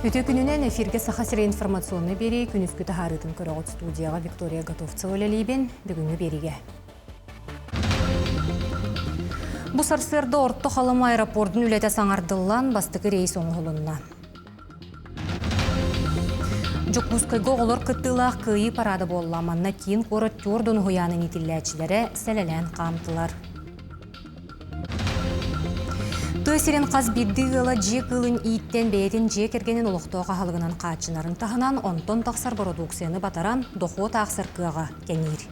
Үтүө күнүнэн эфиргэ Саха сирэ информационнай биэрии күнүскү таһаарыытын көрөҕүт студияҕа Виктория Готовцева үлэлиибин. Бүгүҥҥү биэриигэ. Бу сарсыарда Орто Халыма аэропордун үлэтэ саҥардыллан, бастакы рейс оҥоһулунна. Дьокуускайга оҕолор кыттыылаах кыайыы параада буолла. Манна киин куорат түөрт уһуйаанын иитиллээччилэрэ сэлэлээн хаамтылар. Тыа сирин хас биирдии ыала дьиэ кыылын ииттэн бэйэтин дьиэ кэргэнин олохтоох аһылыгынан хааччынарын таһынан, онтон тахсар бородууксуйаны батаран, дохуот аахсар кыаҕа кэҥиир.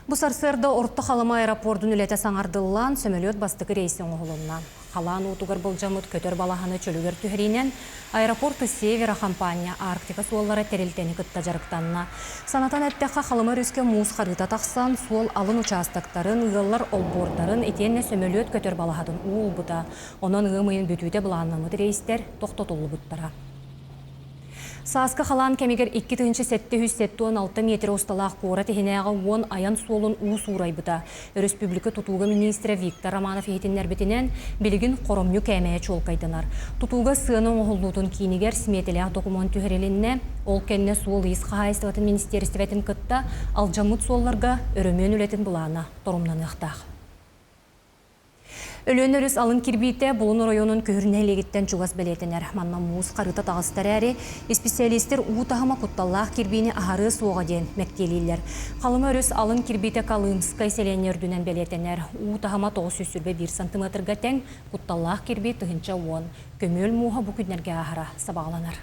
Бу сарсыарда Орто Халыма аэропордун үлэтэ саҥардыллан, сөмөлүөт бастакы рейсэ оҥоһулунна. Халаан уутугар былдьаммыт көтөр балаһаны чөлүгэр түһэриинэн Аэропорты Севера хампаанньа Арктика суоллара тэрилтэни кытта дьарыктанна. Санатан эттэххэ, Халыма өрүскэ муус харыыта тахсан, суол алын учаастактарын, ыаллар олбуордарын итиэннэ сөмөлүөт көтөр балаһатын уу ылбыта. Онон ыам ыйын бүтүүтэ былааннаммыт рейстэр тохтотуллубуттара. Сааскы халаан кэмигэр 2776 миэтэрэ усталаах куорат иһинээҕи уон айан суолун уу суурайбыта. Өрөспүүбүлүкэ тутууга миниистирэ Виктор Романов иһитиннэрбитинэн, билигин хоромньу кээмэйэ чуолкайданар. Тутууга сыана оҥоһуллуутун киинигэр симиэтэлээх докумуон түһэрилиннэ, ол кэннэ суол-иис хаһаайыстыбатын министиэристибэтин кытта алдьаммыт суолларга өрөмүөн үлэтин былаана торумнаныахтаах. Өлүөнэ өрүс алын кирбиитэ Булун оройуонун Күһүр нэһилиэгиттэн чугас бэлиэтэнэр. Манна муус харыыта таҕыста эрээри, исписэлиистэр уу таһыма кутталлаах кирбиини аһарыа суоҕа диэн мэктиэлииллэр. Халыма өрүс алын кирбиитэ Колымскай сэлиэнньэ үрдүнэн бэлиэтэнэр. Уу таһыма 921 сантыметрга тэҥ, кутталлаах кирбии 1010. Көмүөл мууһа бу күннэргэ ааһара сабаҕаланар.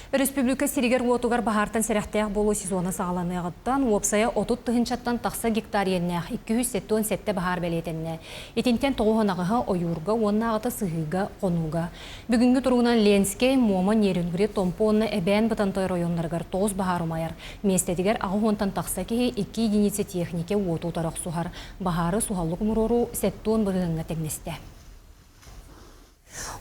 Өрөспүүбүлүкэ сиригэр-уотугар баһаартан сэрэхтээх буолуу сезона саҕаланыаҕыттан уопсайа 30 тыһыынчаттан тахса гектар иэннээх 277 баһаар бэлиэтэннэ. Итинтэн тоҕуһун аҕыһа ойуурга уонна аҕата сыһыыга, хонууга. Бүгүҥҥү туругунан Ленскэй, Муома, Нерюнгри, Томпо уонна Эбээн Бытантай оройуоннарыгар тоҕус баһаар умайар. Миэстэтигэр аҕыс уонтан тахса киһи икки единица техникэ уоту утары охсуһар. Баһаары суһаллык умуруоруу 70 бырыһыаҥҥа тэҥнэстэ.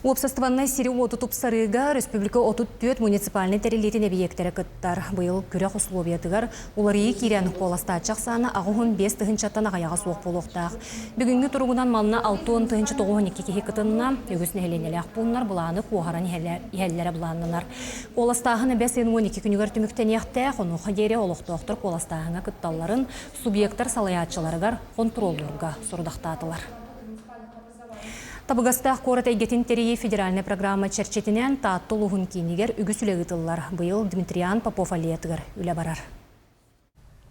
Уопсастыбаннай сири-уоту тупсарыыга республика 34 муниципальнай тэриллиитин эбийиэктэрэ кыттар. Быйыл күрэх усулуобуйатыгар уларыйыы киирэн, куоластааччы ахсаана 85 тыһыынчаттан аҕыйаҕа суох буолуохтаах. Бүгүҥҥү туругунан манна 60 тыһыынча 92 киһи кытынна. Үгүс нэһилиэнньэлээх пууннар былааны куоһаран иһэллэрэ былааннанар. Куоластааһын бэс ыйын 12 күнүгэр түмүктэниэхтээх, онуоха диэри олохтоохтор куоластааһыҥҥа кытталларын субъектар салайааччыларыгар хонтуруоллуурга сорудахтаатылар. Табыгастаах куорат эйгэтин тэрийии федеральнай программа чэрчитинэн Таатта улууһун киинигэр үгүс үлэ ыытыллар. Быйыл Дмитриан Попов аллеятыгар үлэ барар.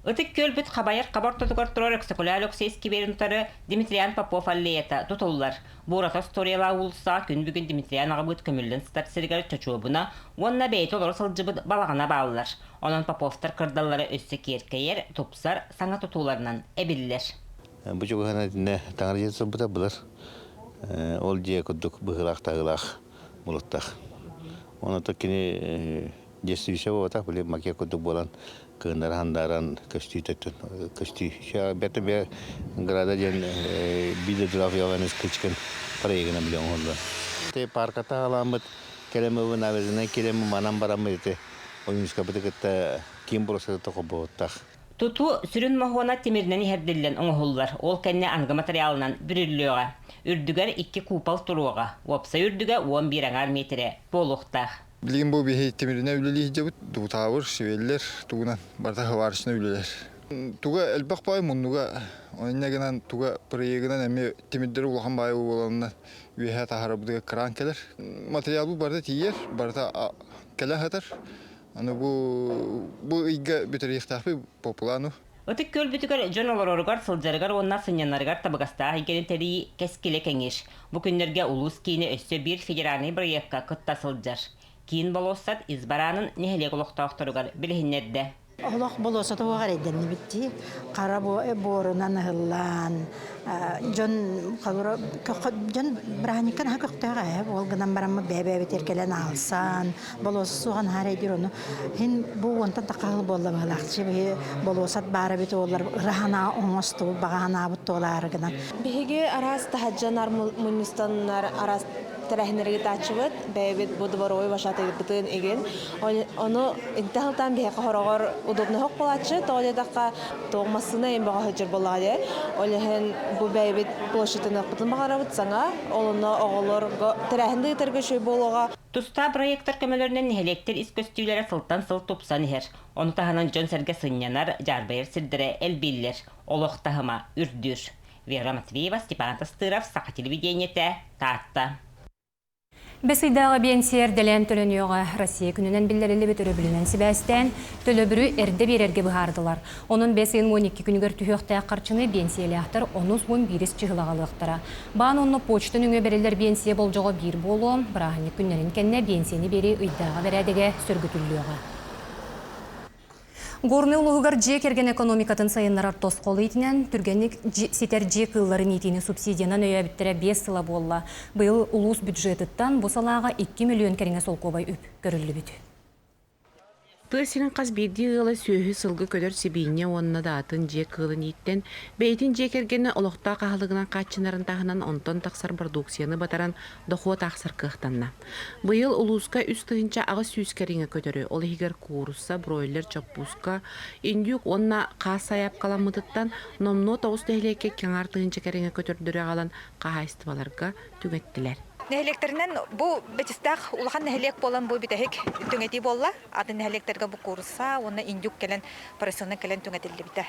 Ытык Күөлбүт хабайар хаба ортотугар турар Өксөкүлээх Өлөксөй искибиэрин утары Дмитриан Попов аллеята тутуллар. Буурата остуоруйалаах уулуссаҕа күн бүгүн Дмитриан аҕабыыт көмүллэн сытар сиригэр чочуобуна уонна бэйэтэ олоро сылдьыбыт балаҕана бааллар. Онон Поповтар кырдаллара өссө киэркэйэр, тупсар, саҥа тутууларынан эбиллэр. Бу чугаһынан итиннэ таҥара дьиэтэ турбута былыр. Ол дьиэ курдук быһыылаах-таһыылаах булуттах. Онон кини действующая буолбатах, били макет курдук буолан кыыннара хандааран көстүү көстүү. Бэрт бэ града диэн биир дойдулаах Иван Искычкин проегынан билэн оҥоһуллар. Те парката халаммыт кэлэмэбин набережнай кэлэми манан бараммыт ити Ойуунскайбыты кытта киин болуоссаты холбоһуттах. Тутуу сүрүн моһуона тимиринэн иһэрдиллэн оҥоһуллар, ол кэннэ аныгы матырыйаалынан бүрүллүөҕэ. Үрдүгэр икки куупал туруоҕа, уопсай үрдүгэ 11 аҥаар миэтэрэ буолуохтаах. Билигин бу биһи тимиринэн үлэлии сылдьабыт, дубутаабыр, швеллер тугунан барыта сварочнай үлэлэр. Туга элбэх баай муннуга, онно гынан туга проегынан эмиэ тимирдэр улахан баай буоланна үөһэ таһаарабытыгар кран кэлэр. Материалбыт барыта тиийэр, барыта кэлэ сытар. Аны бу бу ыйга бүтэриэхтээхпит по плану. Ытык Күөлбүтүгэр дьон олороругар, сылдьарыгар уонна сынньанарыгар табыгастаах эйгэни тэрийии кэскилэ кэҥиир. Бу күннэргэ улуус киинэ өссө биир федеральнай бырайыакка кытта сылдьар. Киин болуоссат ис бараанын нэһилиэк олохтоохторугар билиһиннэрдэ. Олох болуоссата уоҕар эйдэннибит дии. Хара буорунан ыһыллан, дьон дьон бырааһынньыкка наһаа көхтөөх ээ. Ол гынан бараммыт бэйэ-бэйэбитигэр кэлэн аалсан, болуоссат суоҕа наһаа эрэйдиир ону. Иһин бу уонтан тахха сыл буолла быһыылаах. Биһи болуоссат баара эбит уоллар ыра санаа оҥостубут, баҕа санаабыт туолаары гынан. Биһиги араас таһырдьанар мунньустаннар араас тэрээһиннэри ыытааччыбыт. Бэйэбит бу дворовой вожатыйбытын игин. Ону интэ сылтаан биһиэхэ хороҕор удобно буолааччы. Тоҕо диэтэххэ, туох массыына эм бөҕө сылдьар буоллаҕа дии. Ол иһин бу бэйэбит площадьтаныахпытын баҕарабыт саҥа. Ол онно оҕолорго тэрээһин да ыытарга үчүгэй буолуоҕа. Тустаах проектар көмөлөрүнэн нэһилиэктэр ис көстүүлэрэ сылтан сыл тупсан иһэр. Ону таһынан дьон-сэргэ сынньанар, дьаарбайар сирдэрэ элбииллэр. Олох таһыма үрдүүр. Вера Матвеева, Степан Тастыров, Саха телевидениетэ, Таатта. Бэс ыйдааҕы биэнсийэ эрдэлээн төлөнүөҕэ. Россия күнүнэн биллэриллибит өрөбүлүнэн сибээстээн, төлөбүрү эрдэ биэрэргэ быһаардылар. Онон бэс ыйын 12 күнүгэр түһүөхтээх харчыны биэнсийэлээхтэр онус 11 чыһылаҕа ылыахтара. Баан уонна почта нөҥүө бэриллэр биэнсийэ болдьоҕо биир буолуо, бырааһынньык күннэрин кэннэ биэнсийэни биэрии ыйдааҕы бэрээдэгэ сөргүтүллүөҕэ. Горнай улууһугар дьиэ кэргэн экономикатын сайыннарар тосхол иитинэн түргэнник ситэр дьиэ кыылларын иитиини субсидиянан өйөөбүттэрэ 5 сыла буолла. Быйыл улуус бюджетыттан бу салааҕа 2 миллион кэриҥэ солкуобай үп көрүллүбүт. Тыа сирин хас биирдии ыала сүөһү, сылгы көтөр сибиинньэ уонна да атын дьиэ кыылын ииттэн, бэйэтин дьиэ кэргэнэ олохтоох аһылыгынан хааччынарын таһынан онтон тахсар бородууксуйаны батаран дохуот аахсар кыахтанна. Быйыл улууска 3800 кэриҥэ көтөрү, ол иһигэр куурусса, бройлер, чоппууска, индюк уонна хаас сайаапкаламмытыттан номнуо 9 нэһилиэккэ 2,5 кэриҥэ көтөрдөрү аҕалан хаһаайыстыбаларга түҥэттилэр. Нэһилиэктэринэн бу Бэтистээх улахан нэһилиэк буолан бу бүтэһик түҥэтии буолла. Атын нэһилиэктэргэ бу куурусса уонна индюк кэлэн поросенок кэлэн түҥэтиллибитэ.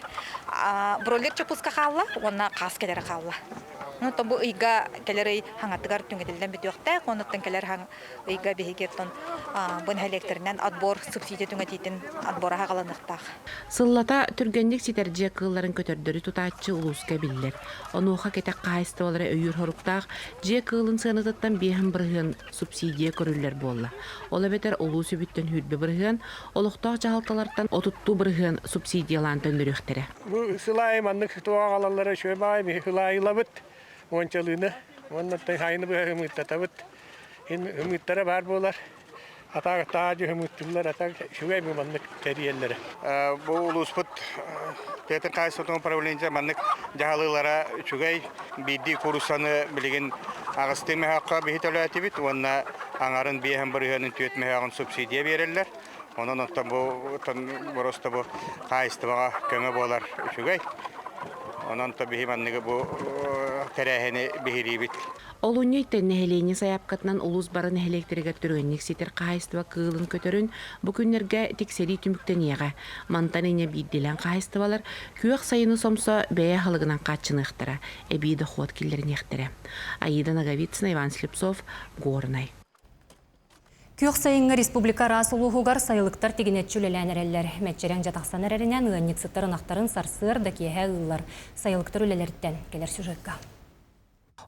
Бройлер чоппуска хаалла уонна хаас кэлэрэ хаалла. Оттон бу ыйга кэлэр ый хаҥатыгар түҥэтиллэн бүтүөхтээх, онуттан кэлэр ыйга биһиги оттон бу нэһилиэктэринэн отбор субсидия түҥэтиитин отбора хаҕаланыахтаах. Сыллата түргэнник ситэр дьиэ кыылларын көтөрдөрү тутааччы улууска биллэр. Онуоха кэтэх хаһаайыстыбалара өйүүр соруктаах дьиэ кыылын сыанатыттан 5% субсидия көрүллэр буолла. Ол эбэтэр улуус үбүттэн 20%, олохтоох дьаһалталартан 32% субсидиялаан төннөрүөхтэрэ. Бу сыл аайы маннык туох аҕалаллара үчүгэй баҕайы биһи ылабыт уончалыыны уонна хайыны быһа ымыыттатабыт. Ымыыттара баар буолар. Атаак таадьы ымыыттыллар, атак үчүгэй бу маннык тэрийэллэрэ. Бу улууспут тыатын хаһаайыстыбатын управлениета маннык дьаһалыылара үчүгэй. Биирдии кууруссаны билигин аҕыстыы мөһөөххө биһи төлөөтүбүт уонна аҥарын биэһин бырыһыанын түөрт мөһөөҕүн субсидия биэрэллэр. Онон оттон бу просто бу хаһаайыстыбаҕа көмө буолар үчүгэй. Онон то биһи манныгы бу тэрээһини биһириибит. Олунньу ыйтан нэһилиэнньэ сайаапкатынан улуус бары нэһилиэктэригэр түргэнник ситэр хаһаайыстыба кыылын көтөрүн бу күннэргэ тиксэрии түмүктэниэҕэ. Мантан инньэ биирдиилээн хаһаайыстыбалар күөх сайыны сомсо бэйэ аһылыгынан хааччыныахтара, эбии дохуот киллэриниэхтэрэ. Аида Ноговицына, Иван Слепцов, Горнай. Күөх сайыҥҥа республика араас улууһугар сайылыктар тигинэччи үлэлээн эрэллэр. Мэччирэҥ дьэ тахсан эрэринэн ыанньыксыттар ынахтарын сарсыарда киэһэ ыыллар. Сайылыктар үлэлэриттэн кэлэр сюжекка.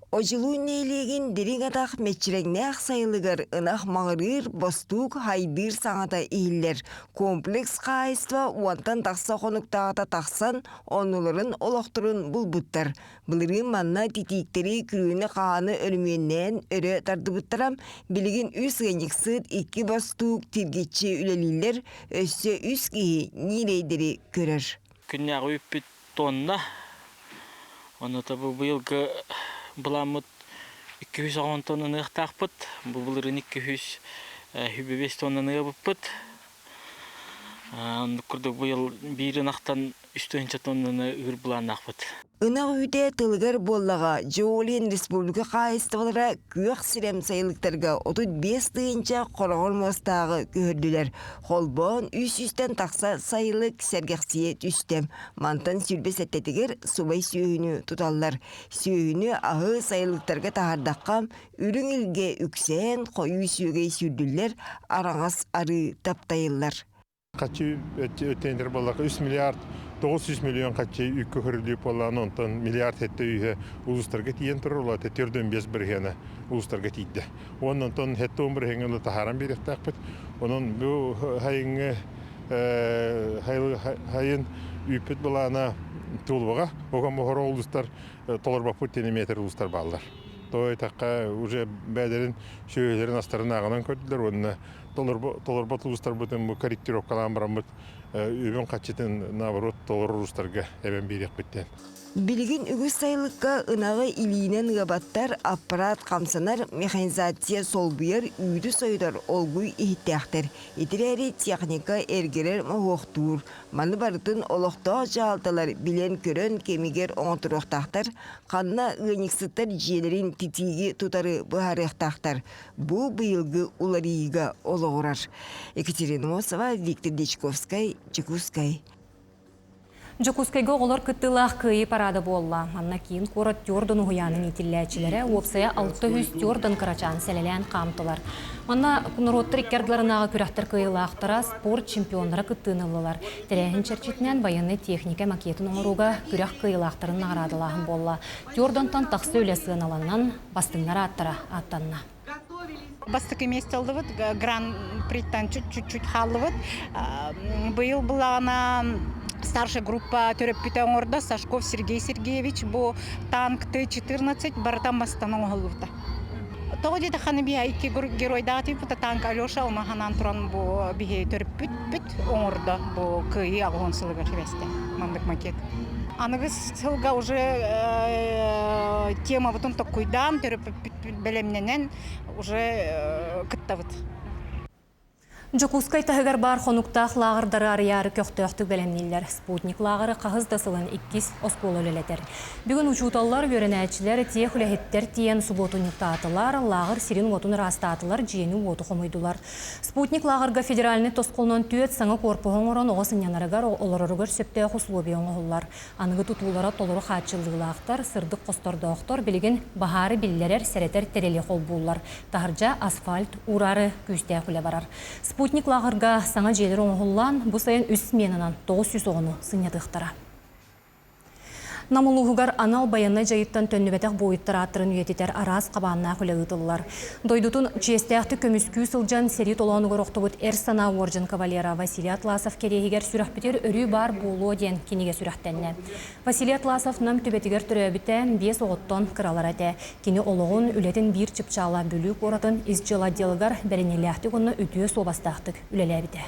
Одьулуун нэһилиэгин дириҥ атах мэччирэҥнээх сайылыгар ынах маҕырыыр, бостуук хайдыыр саҥата иһиллэр. Комплекс хаһаайыстыба уонтан тахса хонуктааҕыта тахсан, оннуларын олохторун булбуттар. Былырыын манна титииктэри күрүөнү-хааны өрөмүөннээн өрө тардыбыттара. Билигин үс ыанньыксыт, икки бостуук тиргиччи үлэлииллэр, өссө үс киһи ньиирэйдэри көрөр. Күннээҕи үппүт тонна. Онута бу быйылгы былааммыт 210 тоннаны ыахтаахпыт. Бу былырыын 225 тоннаны ыабыппыт. Оннук курдук быйыл биир ынахтан 3 тоннаны ыыр былааннаахпыт. Ынах үүтэ тылыгар буоллаҕа Джоулин республика хаһаайыстыбалара күөх сирэм сайылыктарга 35 тыһыынча хороҕор муостааҕы көһөрдүлэр. Холбоон 300-тэн тахса сайылык сэргэхсийэ түстэ. Мантан 27-тигэр субай сүөһүнү туталлар. Сүөһүнү аһы сайылыктарга таһаардахха, үрүҥ илгэ үксээн, хойуу сүөгэй сүүрдүллэр, араҥас арыы таптайыллар. Хаччы өттөйдер буоллар 3 миллиард 900 миллион хаччы үккө көрүлүү буоллаан онтон миллиард хетте үйэ улуустарга тиийэн турар улаата 4,5 бырыһыана улуустарга тиийдэ. Уонна онтон хетте он бырыһыаҥа таһааран биэриэхтээхпит. Онон бу хайыҥҥы хайын үүппүт былаана туолуоҕа. Огон моһоро улуустар толорбоппут тиниметр улуустар бааллар. Той такка уже бэйэлэрин сүөһүлэрин астарын ааҕынан көрдүлэр уонна толорбот улуустарбытын бу корректировкалаан бараммыт үбүн хаччытын наоборот толорор улуустарга эбэн биэриэхпит диэн. Билигин үгүс сайылыкка ынаҕы илиинэн ыабаттар, аппарат хамсанар, механизация солбуйар, үүтү сойутар олгуй иһиттээхтэр. Итирээри техника эргэрэр моһуохтуур. Маны барытын олохтоох дьаһалталар билэн-көрөн кэмигэр оҥотторуохтаахтар, ханна ыанньыксыттар дьиэлэрин титииги тутары быһаарыахтаахтар. Бу быйылгы уларыйыыга олоҕурар. Екатерина Мосова, Виктор Дьячковскай, Дьокуускай. Дьокуускайга оҕолор кыттыылаах кыайыы парада буолла. Манна киин куорат Тюрдон уһуйаанын иитиллээччилэрэ уопсайа 600 Тюрдон кырачаан сэлэлээн хаамтылар. Манна норуоттар икки ардыларынааҕы күрэхтэр кыайыылаахтара, спорт чемпионнара кыттыыны ыллылар. Тэрээһин чэрчитинэн байыаннай техника макетын оҥорууга күрэх кыайыылаахтарын наҕараадалааһын буолла. Тюрдонтон тахса үлэ сыаналанан, бастыҥнар ааттара ааттанна. Бастакы место ыллыбыт, гран-приттан чуть-чуть хааллыбыт. Быйыл былаана старшая группа төрөппүтэ оҥордо Сашков Сергей Сергеевич бу танк Т-14 барыта мастан оҥоһуллубута. Тоҕо диэтэххэ биһи икки геройдаах тиийбит танк Алеша ону ханаан туран бу биһи төрөппүт оҥордо бу кыайыы аҕыһын сылыгар сибэстэ маннык макет. Аныгы сылга уже темабытын токкуйдаан төрөппүппүт бэлэмнэнэн уже кыттабыт. Дьокуускай таһыгар баар хонуктаах лааҕырдары арыйаары көхтөөхтүк бэлэмнииллэр. Спутник лааҕыры хаһыс да сылын иккис оскуола үлэлэтэр. Бүгүн учууталлар, үөрэнээччилэр, тех үлэһиттэр тиийэн субуотунньуктаатылар, лааҕыр сирин-уотун ыраастаатылар, дьиэни-уоту хомуйдулар. Спутник лааҕырга федеральнай тосхолунан түөрт саҥа куорпуһу оҥорон оҕо сынньанарыгар, олороругар сөптөөх условия оҥоһуллар. Аныгы тутуулара толору хааччыллыылаахтар, сырдык хостордоохтор, билигин баһаары биллэрэр, сэрэтэр тэрили холбууллар. Таһырдьа асфальт уураары күүстээх үлэ барар. Спутник лааҕырга саҥа дьиэлэр оҥоһуллан, бу сайын үс сменанан 900 оҕону сынньатыахтара. Нам улууһугар анал байыаннай дьайыттан төннүбэтэх буойуттар ааттарын үйэтитэр араас хабааннаах үлэ ыытыллар. Дойдутун чиэстээхтик көмүскүү сылдьан сэрии толоонугар охтубут эр санаа уордьан кавалера Василий Атласов кэриэһигэр сүрэхпитигэр өрүү баар буолуо диэн кинигэ сүрэхтэннэ. Василий Атласов Нам түбэтигэр төрөөбүтэ, биэс оҕоттон кыралара этэ. Кини олоҕун, үлэтин биир чыпчаала Бүлүү куоратын ис дьыала отделыгар бэриниилээхтик уонна үтүө суобастаахтык үлэлээбитэ.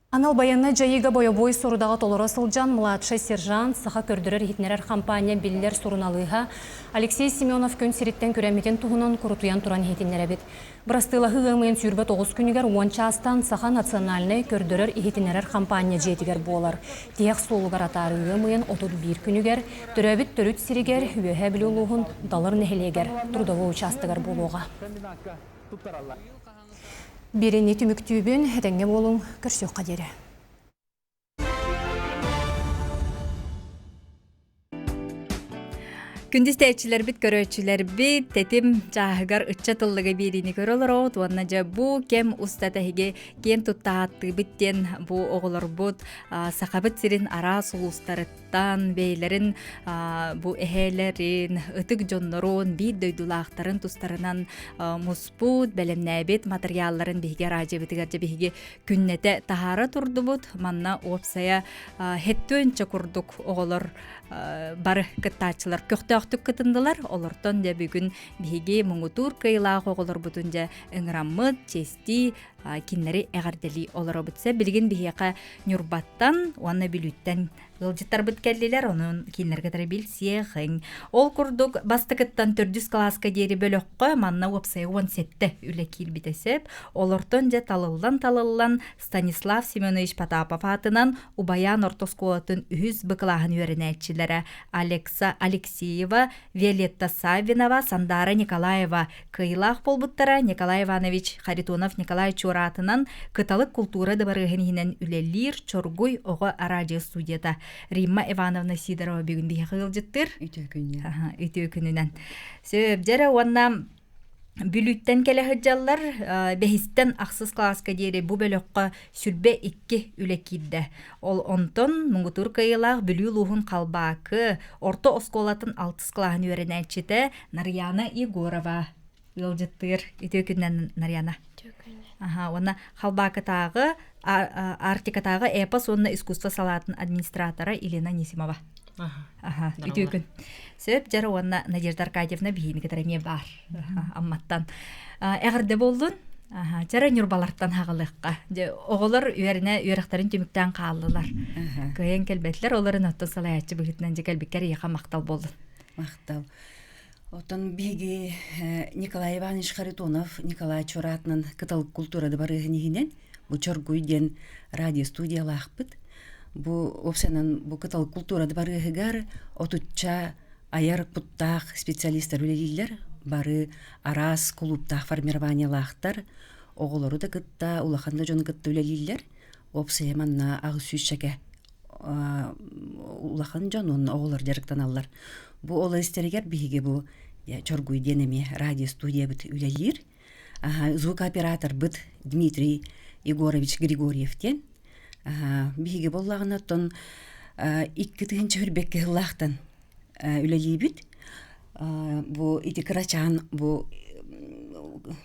Анал байыаннай дьайыыга бойобуой сорудаҕы толоро сылдьан младшай сержант, саха көрдөрөр-иһитиннэрэр хампаанньа биллэр суруналыыһа Алексей Семенов күн сириттэн күрэммитин туһунан курутуйан туран иһитиннэрэбит. Бырастыылаһыы ыам ыйын 29 күнүгэр уон чаастан Саха национальнай көрдөрөр-иһитиннэрэр хампаанньа дьиэтигэр буолар. Тиһэх суолугар атаарыы ыам ыйын 31 күнүгэр төрөөбүт төрүт сиригэр Үөһээ Бүлүү улууһун Далыр нэһилиэгэр трудовой учаастагар буолуоҕа. Биэриини түмүктүүбүн, этэҥҥэ буолуҥ, көрсүөххэ диэри. Күндү истээччилэрбит, көрөөччүлэрбит, тэтим чааһыгар ыччат ыллыга биэриини көрө олороҕут уонна дьэ бу кэм устата эһиги киэн туттааттыыбыт диэн бу оҕолорбут Сахабыт сирин араас улуустарыттан тан бэйэлэрин бу эһээлэрин, ытык дьоннорун, биир дойдулаахтарын тустарынан муспут, бэлэмнээбит матырыйаалларын биһиги араадьыйабытыгар дьэ биһиги күннэтэ таһаара турдубут. Манна уопсайа хэттүөнчэ курдук оҕолор бары кыттааччылар көхтөөхтүк кытыннылар. Олортон дьэ бүгүн биһиги муҥутуур кыайыылаах оҕолорбутун дьэ ыҥыраммыт, чиэстии кинилэри эҕэрдэлии олоробут. Сэ билигин биһиэхэ Ньурбаттан уонна Бүлүүттэн ыалдьыттарбыт кэллилэр, онон кинилэргэ кытары билсиэҕиҥ. Ол курдук, бастакыттан төрдүс кылааска диэри бөлөххө манна уопсайа 17 үлэ киирбитэ сөп. Олортон дьэ талыллан-талыллан Станислав Семенович Потапов аатынан Убайаан орто оскуолатын үһүс Б кылааһын үөрэнээччилэрэ Алекса Алексеева, Виолетта Саввинова, Сандара Николаева кыайыылаах буолбуттара Николай Иванович Харитонов Николай Чуор аатынан Кыталык култуура дыбарыаһын иһинэн үлэлиир Чоргуй оҕо араадьыйа студията Римма Ивановна Сидорова бүгүн биһиэхэ ыалдьыттыыр. Үтүө күнүнэн. Үтүө күнүнэн. Сөп, дьэрэ уонна Бүлүүттэн кэлэ сылдьаллар бэһистэн ахсыс кылааска диэри бу бөлөххө сүрбэ икки үлэ киирдэ. Ол онтон муҥутуур кыайыылаах Бүлүү улууһун Халбаакы орто оскуолатын алтыс кылааһын үөрэнээччитэ Нарьяна Егорова ыалдьыттыыр. Үтүө күнүнэн, Нарьяна. Үтүө күнүнэн. Аха, уонна Халбаакытааҕы Арктикатааҕы эпос уонна искусство салаатын администратора Елена Анисимова. Аха, үтүө күн. Сөп, дьара уонна Надежда Аркадьевна биһиини кытары эмиэ баар. Амматтан. Эҕэрдэ буоллун. Аха, чара Ньурбалартан хаҕылыахха. Дьэ, оҕолор үөрэнэ үөрэхтэрин түмүктээн хааллылар. Кыайан кэлбэтилэр, олорун оттон салайааччы быһыытынан дьэ кэлбиккэр эйиэхэ махтал буоллун. Махтал. Оттон биһиги Николай Иванович Харитонов Николай Чуратынан Кытал культура дыбарыаһын иһинэн бу Чоргуй диэн радиостудиялаахпыт. Бу уопсайынан бу Кытал культура дыбарыаһыгар отучча айар куттаах специалистар үлэлииллэр. Бары араас кулууптаах формированиелаахтар, оҕолору да кытта, улахан да дьону кытта үлэлииллэр. Уопсайа манна 800 улахан дьон уонна оҕолор дьарыктаналлар. Бу ол истэригэр биһиги бу Чоргуй диэн эмиэ радиостудиябыт үлэлиир. Звукооператорбыт Дмитрий Егорович Григорьев диэн. Биһиги буоллаҕына оттон 2 тыһыынча сыллаахтан үлэлиибит. Бу ити кырачаан бу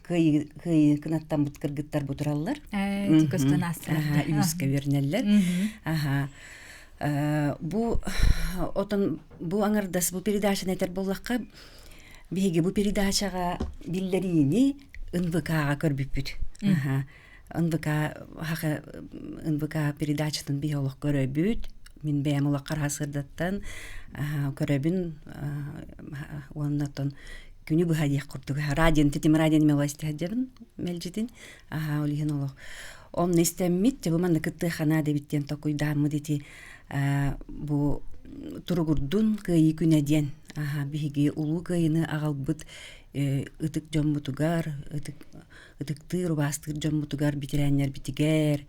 кыайыы кыайыы кынаттаммыт кыргыттар бу тураллар. Көстөн аастылар. Үһүскэ үөрэнэллэр. Аха. Бу отон бу аҥардас бу передачаны этэр буоллахха биһиги бу передачаҕа биллэриини НВК-ҕа көрбүппүт. Аха. НВК хаха НВК передачатын биһи олох көрөбүт. Мин бэйэм олох хараасырдаттан көрөбүн уонна оттон күнү быһа диэх курдук радион титим радион мелостиһадьабын мэлдьитин аха ол иһин олох онно истэммит дьэ бу манна кыттыаханаа дэбит диэн токуйдааммыт ити бу туругурдун кыайыы күнэ диэн аха биһиги улуу кыайыны аҕалбыт ытык дьоммутугар ытык ытыктыыр убаастыыр дьоммутугар бэтэрээннэрбитигэр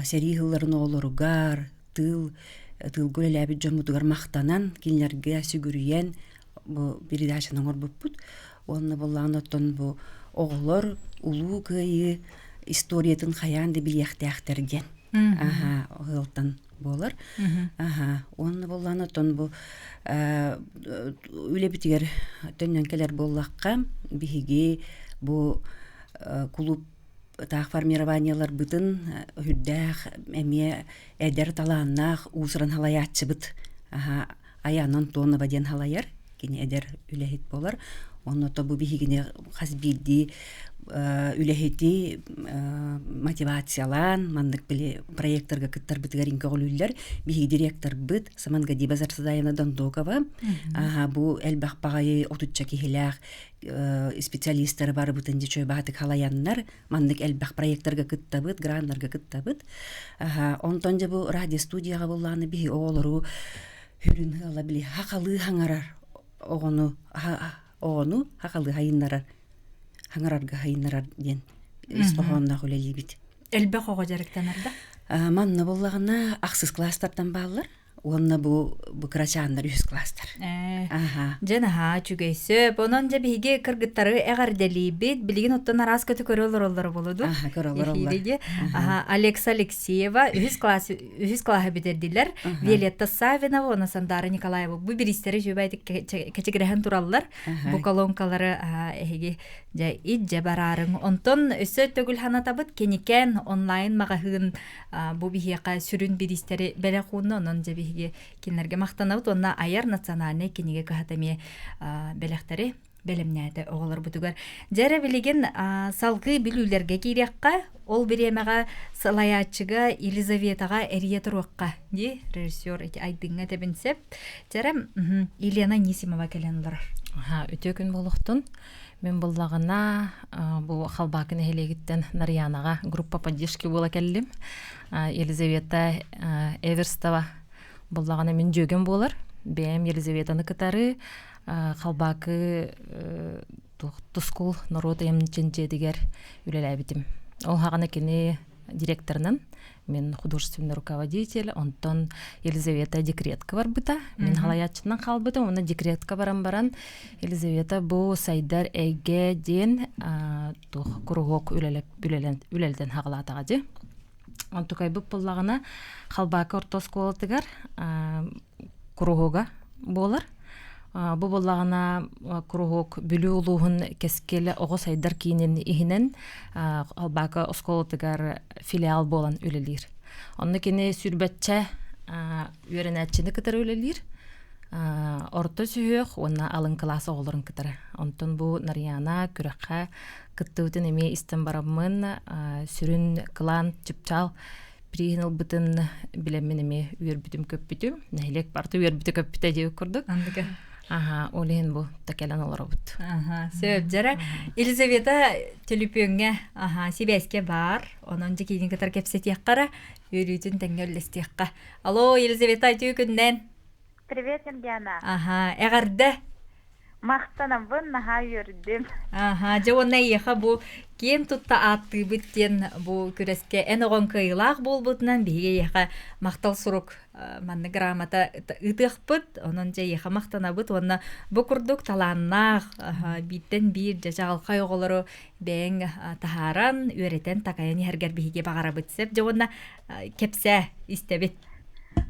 сэрии сылларын оҕолоругар тыыл тыылга үлэлээбит дьоммутугар махтанан кинилэргэ сүгүрүйэн бу передачаны оҥорбуппут уонна буоллаҕына оттон бу оҕолор улуу кыайыы историятын хайаан да билиэхтээхтэр диэн аха ыалтан буолар аха уонна буоллаҕына оттон бу үлэбитигэр төннөн кэлэр буоллахха биһиги бу кулууп таах формированиеларбытын үрдээх эмиэ эдэр талааннаах уусуран халайааччыбыт аха Аяна Антонова диэн халайар кини эдэр үлэһит буолар онно бу биһигини хас биирдии үлэһити мотивациялаан маннык били проекторга кыттарбытыгар көҕүлүүллэр биһиги директорбыт Самангадиба Зарсадаевна Дондокова бу элбэх баҕайы отучча киһилээх специалистары барыбытын дьэ баатык халайаннар маннык элбэх проекторга кыттабыт граннарга кыттабыт онтон дьэ бу радиостудияҕа буллааны биһи оҕолору хүрүн ыала били хахалыы хаҥарар оҕону оҕону хахалыы хайыннарар хаҥарарга хайыннарар диэн ис хоһоонноох үлэлиибит. Элбэх оҕо дьарыктанар да? Манна буллаҕына ахсыс класстартан бааллар. Уонна бу бу кырачааннар үһүс класстар. Аха. Дьэ наһаа үчүгэй сөп. Онон дьэ биһиги кыргыттары эҕэрдэлиибит. Билигин оттон араас көтү көрө олороллоро буолуо дуу? Аха, көрө олороллор. Аха, Алекса Алексеева үһүс класс үһүс классы бүтэрдилэр. Виолетта Савинова уонна Сандара Николаева бу бириистэри үчүгэйдик кэчигирэһэн тураллар. Бу колонкалары эһиги дьэ ит-дьэ бараарыҥ. Онтон өссө төгүл санатабыт Киникэн онлайн маҕаһыын бу биһиэхэ сүрүн бириистэри бэлэх уунна онон дьэ биһиги кинилэргэ махтанабыт уонна айар национальнай кинигэ кыһата эмиэ бэлэхтэри бэлэмнээтэ оҕолорбутугар. Дьэ эрэ билигин салгыы бүлүүлэргэ киириэххэ, ол бириэмэҕэ салайааччыга Елизаветаҕа эрийэ туруохха дии режиссер ити Айдыҥҥа этэбин сөп. Дьэ эрэ Елена Анисимова кэлэн олорор. Үтүө күн буолуохтун. Мин буллаҕына бу Халбаакы нэһилиэгиттэн Нарьянаҕа группа поддержки буола кэллим. Елизавета Эверстова буллаҕына мин дьүөгэм буолар. Бэйэм Елизаветаны кытары Халбаакы тускул норуот айымньытын дьиэтигэр үлэлээбитим. Ол хаҕана кини директорынан мен художественный руководитель, онтон Елизавета декретка барбыта. Мен халаяччынан хаалбытым, уонна декретка баран баран Елизавета бу сайдар эйгэ диэн туох куруһуок үлэлэтэн хаҕалаатаҕа дии. Онтукайбыт буллаҕына Халбаакы орто оскуолатыгар куруһуога буолар. Бу буоллаҕына куруһуок Бүлүү улууһун Кэскил оҕо сайдар киинин иһинэн Халбаакы оскуолатыгар филиал буолан үлэлиир. Онно кини сүүрбэччэ үөрэнээччини кытары үлэлиир. Орто сүһүөх уонна алын кылаас оҕолорун кытары. Онтон бу Нарьяна күрэххэ кыттыбытын эмиэ истэн бараммын сүрүн кылаан чыпчаал приһин ылбытын билэммин эмиэ үөрбүтүм көппүтүм. Нэһилиэк барыта үөрбүтэ көппүтэ диэбит курдук. Андыга. Аха, ол иһин бу та кэлэн олоробут. Аха, сөп. Дьара Елизавета төлөпүөҥҥэ аха сибээскэ баар. Онон дьэ кытар кэпсэтиэххэ үөрүүтүн тэҥҥэ үллэстиэххэ. Алло, Елизавета, үтүө күннэн. Привет, Ньургиана. Аха, эҕэрдэ. Махтанабын, наһаа үөрдүм. Аха, дьэ уонна эйиэхэ бу киэн тутта ааттыыбыт диэн бу күрэскэ эн оҕоҥ кыайыылаах буолбутунан биһиги эйиэхэ махтал сурук маннык грамота ыытыахпыт. Онон дьэ эйиэхэ махтанабыт уонна бу курдук талааннаах бииртэн биир дьэ чаҕылхай оҕолору бэйэҥ таһааран, үөрэтэн, такайан иһэргэр биһиги баҕарабыт. Сөп дьэ уонна кэпсээ истэбит.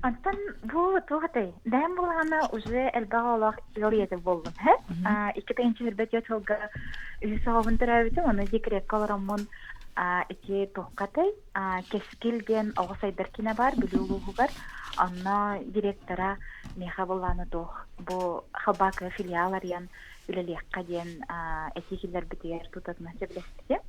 Онтон бу туох этэй? Бэйэм булаҕына уже элбэх оҕолоох ыал ийэтэ буоллум. Һэ? 2 тыһыынча сылга үһүс оҕобун төрөөбүтүм, ону декреккэ олороммун ити туоххатай? Кэскил диэн оҕо сайдар киинэ баар Бүлүү улууһугар. Онно директора миэхэ буллааны туох бу Халбаакы филиал арыйан үлэлиэххэ диэн этии киллэрбитигэр тутатына сөбүлэспитим.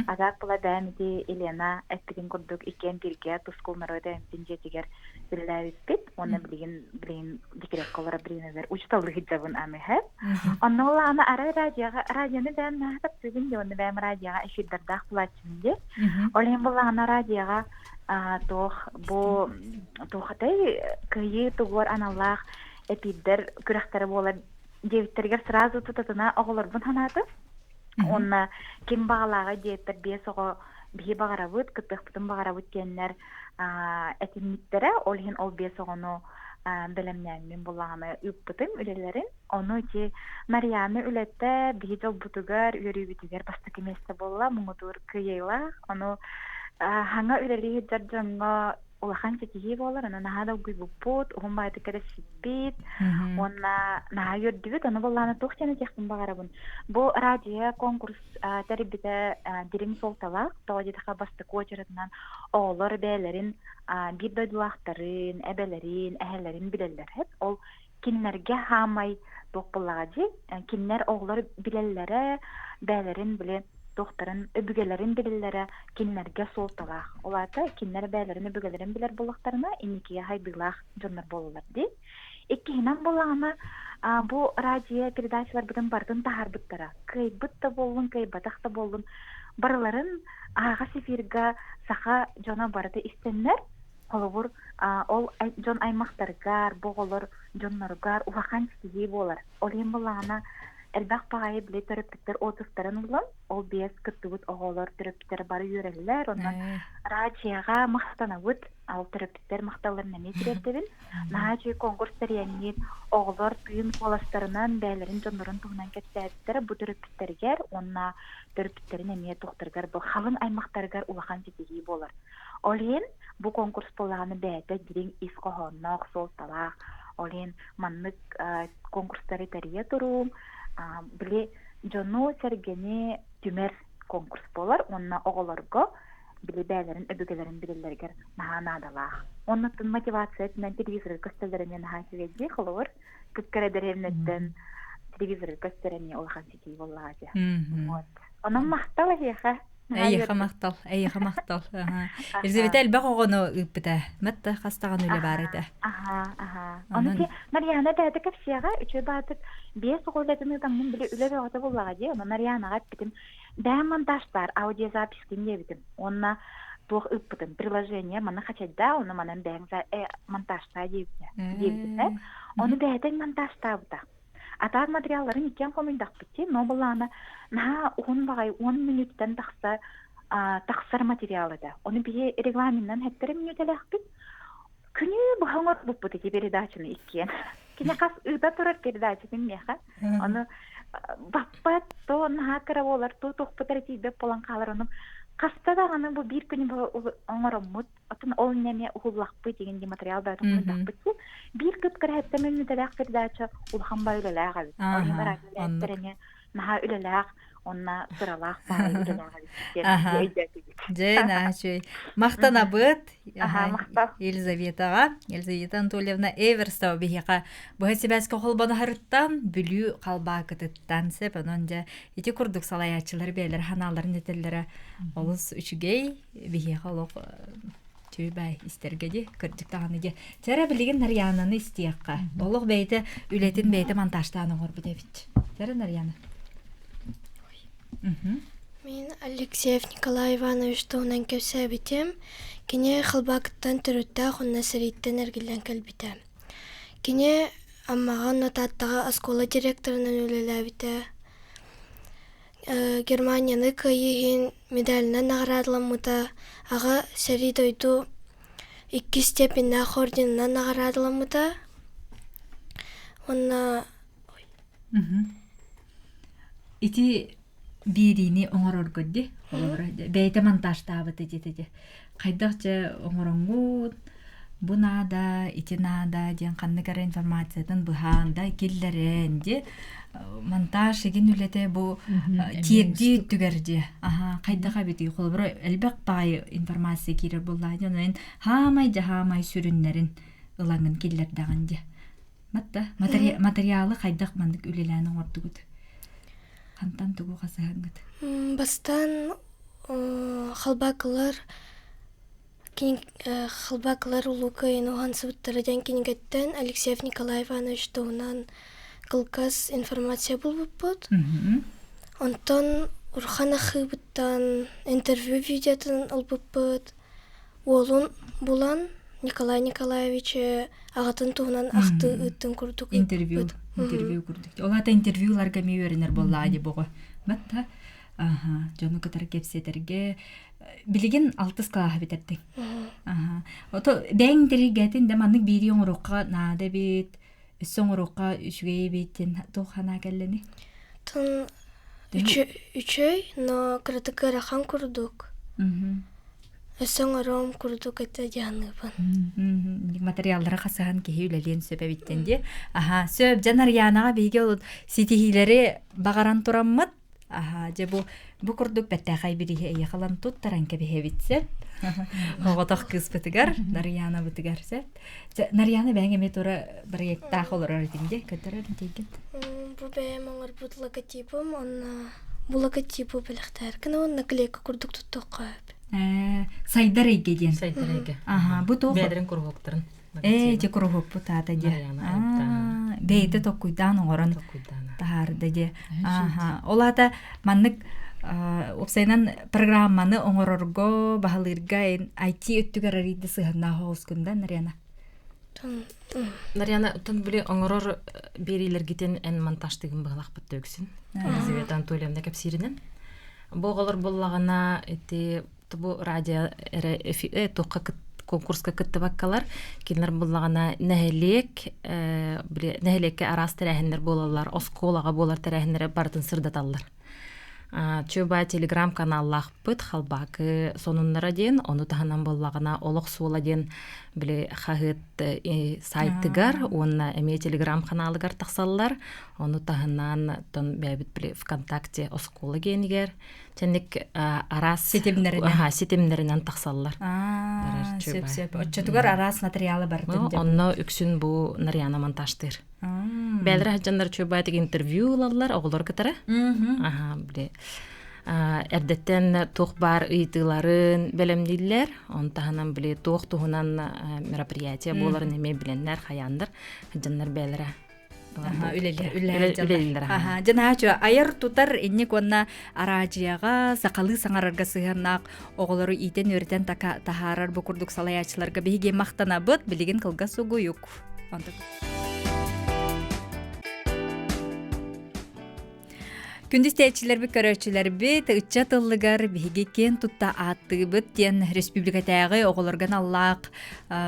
А так была бэйэм ити Елена эппитин курдук иккиэн бииргэ тускул норуот эмтин дьиэтигэр үлэлээбиппит. Уонна билигин билигин декрекка олорор бириэмэбэр учууталлыы сылдьабын аны Онно улаана арай радиоҕа радионы бэйэм наһаа таптыыбын дии уонна бэйэм радиоҕа эфирдардаах булааччыбын дии. Ол иһин буллаҕына радиоҕа туох бу туохатай кыайыы тугуар аналлаах эпирдэр күрэхтэрэ буолар диэбиттэригэр сразу тутатына оҕолорбун санаатым. Уонна ким баҕалааҕый диэбиппэр биэс оҕо биһи баҕарабыт, кыттыахпытын баҕарабыт диэннэр этиммиттэрэ. Ол иһин ол биэс оҕону бэлэмнээммин буллаҕына ыыппытым үлэлэрин. Ону ити Нарьяна үлэтэ биһи дьолбутугар, үөрүүбүтүгэр бастакы миэстэ буолла, муҥутуур кыайыылаах. Ону хаҥа үлэлии сылдьар дьоҥҥо улахан ситиһии буолар, онон наһаа долгуйбуппут, уһун баайдык кэрэсиппит уонна наһаа үөрдүбүт. Ону буоллаҕына туох диэн этиэхпин баҕарабын. Бу радио конкурс тэрийбитэ дириҥ суолталаах. Тоҕо диэтэххэ бастакы уочаратынан оҕолор бэйэлэрин биир дойдулаахтарын, эбэлэрин, эһэлэрин билэллэр. Ол кинилэргэ хаамай туох буоллаҕа дии кинилэр оҕолор билэллэрэ бэйэлэрин били туохтарын өбүгэлэрин билэллэрэ кинилэргэ суолталаах ол аата кинилэр бэйэлэрин өбүгэлэрин билэр буоллахтарына инникигэ хайдыылаах дьоннор буолаллар дии иккиһинэн буоллаҕына бу радио передачаларбытын барытын таһаарбыттара кыайбыт да буоллун кыайбатах да буоллун барыларын аһаҕас эфирга саха дьоно барыта истэннэр Холобур, ол дьон аймахтарыгар, бу оҕолор дьонноругар улахан ситиһии буолар. Ол иһин буоллаҕына, элбэх баҕайы били төрөппүттэр отзывтарын ыллым. Ол биэс кыттыбыт оҕолор төрөппүттэр бары үөрэллэр. Онон радиоҕа махтанабыт. Ол төрөппүттэр махталларын эмиэ тириэрдэбин. Наһаа үчүгэй конкурс тэрийэҥҥит оҕолор тыын куоластарынан бэйэлэрин дьоннорун туһунан кэпсээбиттэрэ бу төрөппүттэригэр уонна төрөппүттэрин эмиэ туохтарыгар бу халыҥ аймахтарыгар улахан ситиһии буолар. Ол иһин бу конкурс буоллаҕына бэйэтэ дириҥ ис хоһоонноох, суолталаах. Ол иһин маннык конкурстары тэрийэ туруум, били дьону-сэргэни түмэр конкурс буолар уонна оҕолорго били бэйэлэрин өбүгэлэрин билэллэригэр наһаа наадалаах. Уонна мотивация өттүнэн телевизорга көстөллөр эмиэ наһаа үчүгэй дии, холобур, кыккара дэриэбинэттэн телевизорга көстөр эмиэ улахан ситии буоллаҕа дии. Вот. Онон махтал эһиэхэ. Эйиэхэ махтал, эйиэхэ махтал. Елизавета элбэх оҕону ыыппыта. Матта хастаҕан үлэ баар этэ. Аха, аха. Ону ки Марьяна бэйэтэ кэпсиэҕэ, үчүгэй баатык биэс оҕо үлэтин ыытаммын били үлэ бөҕөтө буллаҕа дии. Ону Марьянаҕа эппитим, бэйэм монтажтаар аудиозапискин диэбитим. Уонна туох ыыппытым, приложение маны хачайдаа, ону манан бэйэҥ монтажтаа диэбитэ. Диэбитим. Ону бэйэтэ монтажтаабыта. Атаак материалларын иккиэн хомуйдахпыт дии, но былаана наһаа уһун баҕайы 10 мүнүүттэн тахса тахсар материал этэ. Ону биһи регламенынан хэттэрэ мүнүүтэлээхпит. Күнү быһа оҥорбуппут ити передачаны иккиэн. Кини хас ыыта турар передачатын миэхэ. Ону баппат, то наһаа кыра буолар, то туохпут эрэ тиийбэт буолан хаалар. Ону хаста даҕаны бу биир күнү быһа оҥороммут Оттон ол инньэ уһуллахпыт деген ди материал баатын хомуйдахпыт биир кып-кыра хэттэ мүнүүтэлээх передача улахан бай үлэлээх эбит. Ол иһин радио эмиэ наһаа үлэлээх. Онна сыралаах баҕайы үлэлээх эбиппит диэн өйдөөтүбүт. Дьэ, наачүй. Махтанабыт. Елизаветаҕа, Елизавета Анатольевна Эверстова биһиэхэ быһа сибээскэ холбоноһарыттан, Бүлүү халбаакытыттан сөп. Онон дьэ ити курдук салайааччылар бэйэлэр ханааларын этэллэрэ олус үчүгэй. Биһиэхэ олох Чүй бай истэргэ ди, кырдьык даҕаны ди. Чара билигин Нарьянаны истиэххэ. Олох бэйэтэ үлэтин бэйэтэ монтажтаан оҥорбут эбит. Чара Нарьяна. Мин Алексеев Николай Иванович туһунан кэпсээбитим. Кини Халбаакыттан төрүттээх уонна сэрииттэн эргиллэн кэлбитэ. Кини Аммаҕа уонна Тааттаҕа оскуола директорынан үлэлээбитэ. Германияны кыайыы иһин медалынан наҕараадаламмыта, аҕа сэрии дойду иккис степеннээх орденынан наҕараадаламмыта уонна Ити биэриини оҥорорго дии, холобура, бэйэтэ монтажтаабыта диэтэ дии. Хайдах дьэ оҥороҥҥут, бу наада, ити наада диэн ханнык эрэ информациятын быһаан да киллэрэн дии монтаж игин үлэтэ бу тиэрдии өттүгэр дии аха хайдах эбитий холобура элбэх баҕайы информация киирэр буоллаҕа дии онон хаамай дьаһаамай сүрүннэрин ылаҥын киллэрдэҕин дии матта материалы хайдах маннык үлэлээн оҥордугут хантан тугу хасыһаҥҥыт Бастаан халбаакылар Халбаакылар Улуу Кыайыыны уһансыбыттара диэн кинигэттэн Алексеев Николай Иванович туһунан кылгас информация булбуппут. Онтон Урхан архыыбыттан интервью видеотын ылбыппыт. Уолун булан Николай Николаевич аҕатын туһунан ахтыы ыыттын курдук интервью интервью курдук. Ол аата интервьюларга эмиэ үөрэнэр буоллаҕа дии боҕо. Батта Аха, дьону кытары кэпсэтэргэ билигин алтыс кылааһы бүтэрдиҥ. Аха. Ото бэйэҥ интэриэһиргээтин да маннык биирии оҥоруохха наада эбит, өссө оҥоруохха үчүгэй эбит диэн туох санаа кэллэний? Тун үчүгэй, но кыратык ыарахан курдук. Өссө оҥоруом курдук этэ дьаһаныыбын. Материаллары хасыһан киһи үлэлиэн сөп эбиттэн дии. Аха, сөп. Дьэ Нарьянаҕа биһиги ол ситиһиилэри баҕаран тураммыт Аһаа, дьэ бу бу курдук бэртээхэй бирииһи эйиэхэ ылан туттаран кэбиһэбит сөп. Оҕотох кыыспытыгар, Нарыйаанабытыгар сөп. Дьэ, Нарыйаана бэйэҥ эмиэ тура проекттаах олорор этиҥ дии, көтөрөр тиийгин. Бу бэйэм оҥорбут логотипым уонна бу логотипы бэлэхтээркин уонна наклейка курдук туттуохха сөп. Ээ, сайдар эйгэ диэн. Сайдар эйгэ. Аһаа, бу туох? Бэйэлэрин куруһуоктарын. Ээ, дьэ куруһуоппут аата дьэ. Бэйэтэ токкуйдаан оҥорон таһаарда дьэ. Ааха. Ол аата маннык уопсайынан программаны оҥорорго, баһылыырга IT өттүгэр арыйда сыһыаннаах оҕускун да, Нарьяна? Нарьяна, оттон били оҥорор биэриилэргитин эн монтажтыгын быһалахпыт төксүн. Елизавета Анатольевна кэпсииринэн. Бу оҕолор буллаҕына ити бу радио эрэ туохха конкурска кыттыбаккалар кинилэр буллаҕына нэһилиэк нэһилиэккэ араас тэрээһиннэр буолаллар оскуолаҕа буолар тэрээһиннэри барытын сырдаталлар Чуба телеграм каналлаахпыт халбаакы сонуннара диэн ону таһынан буоллаҕына олох суола диэн били хаһыат сайтыгар уонна эмиэ телеграм каналыгар тахсаллар ону таһынан тон бэйэбит били вконтакте оскуола гиэнигэр Чэнник араас ситимнэринэн ситимнэринэн тахсаллар. Сөп сөп. Оччотугар араас материалы бартын. Онно үксүн бу Нарьяна монтажтыыр. Бэлэр хаджаннар чуйбаатык интервью ылаллар оҕолор кытары. Аха, били эрдэттэн туох баар ыйытыыларын бэлэмнииллэр. Он таһынан били туох туһунан мероприятие буоларын эмиэ билэннэр, хайааннар, хаджаннар бээлэрэ үлэлииллэр. Дьанаачу айар тутар инник уонна араадьыйаҕа сахалыы саҥарарга сыһыаннаах оҕолору иитэн үөрэтэн таһаарар бу курдук салайааччыларга биһиги махтанабыт билигин кылгас угуйук. Күндү истээччилэрбит, көрөөччүлэрбит, ыччат ыллыгар биһиги киэн тутта ааттыыбыт диэн республикатааҕы оҕолорго аналлаах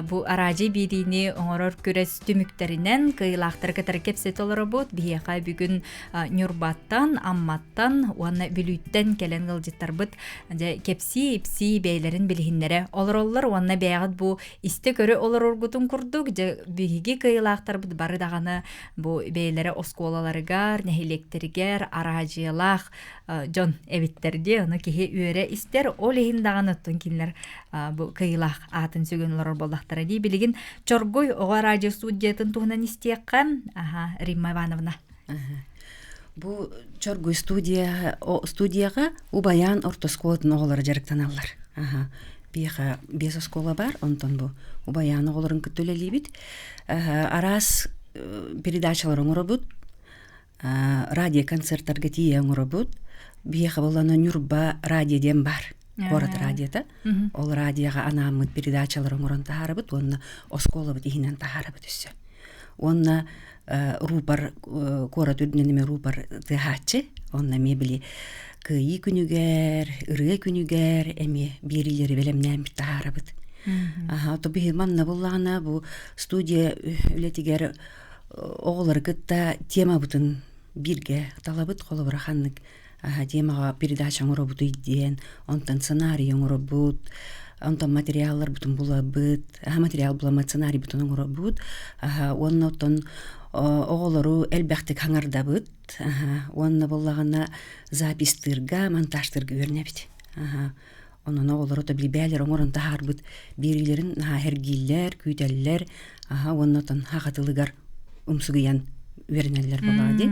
бу араадьый биэриини оҥорор күрэс түмүктэринэн кыайыылаахтары кытары кэпсэтэ олоробут. Биһиэхэ бүгүн Ньурбаттан, Амматтан уонна Бүлүүттэн кэлэн ыалдьыттарбыт дьэ кэпсии-ипсии бэйэлэрин билиһиннэрэ олороллор уонна бэйэҕит бу истэ-көрө олороргутун курдук дьэ биһиги кыайыылаахтарбыт бары даҕаны Бу бэйэлэрэ оскуолаларыгар, нэһилиэктэригэр, араадьыйа араадьыйалаах дьон эбиттэр дии. Ону киһи үөрэ истэр. Ол иһин даҕаны оттон кинилэр бу кыайыылаах аатын сүгэн олорор буоллахтара дии. Билигин Чоргуй оҕо радио студиятын туһунан истиэххэ. Аха, Римма Ивановна. Бу Чоргуй студия студияҕа Убайаан орто оскуолатын оҕолоро дьарыктаналлар. Аха. Биэхэ биэс оскуола бар, онтон бу Убайаан оҕолорун кытта үлэлиибит. Араас передачалар оҥоробут, радиоконцерттарга тиийэ оҥоробут. Биһиэхэ буоллаҕына Ньурба радио диэн баар. Куорат радиота. Ол радиоҕа анааммыт передачалары оҥорон таһаарабыт уонна оскуолабыт иһинэн таһаарабыт өссө. Уонна рупор куорат үрдүнэн эмиэ рупор тыаһааччы. Онно эмиэ били Кыайыы күнүгэр, Ырыа күнүгэр эмиэ биэриилэри бэлэмнээммит таһаарабыт. Аха, то биһи манна буллаҕына бу студия үлэтигэр оҕолору кытта темабытын бииргэ талабыт холобура ханнык темаҕа передача оҥоробутуй диэн онтон сценарий оҥоробут онтон материалларбытын булабыт материал буламмыт сценарийбытын оҥоробут уонна оттон оҕолору элбэхтик хаҥардабыт уонна буоллаҕына запистыырга монтажтыырга үөрэнэбит онон оҕолору то билбээлэр оҥорон таһаарбыт биэриилэрин наһаа сэргииллэр күүтэллэр уонна оттон саха тылыгар умсугуйан үөрэнэллэр буоллаҕа дии.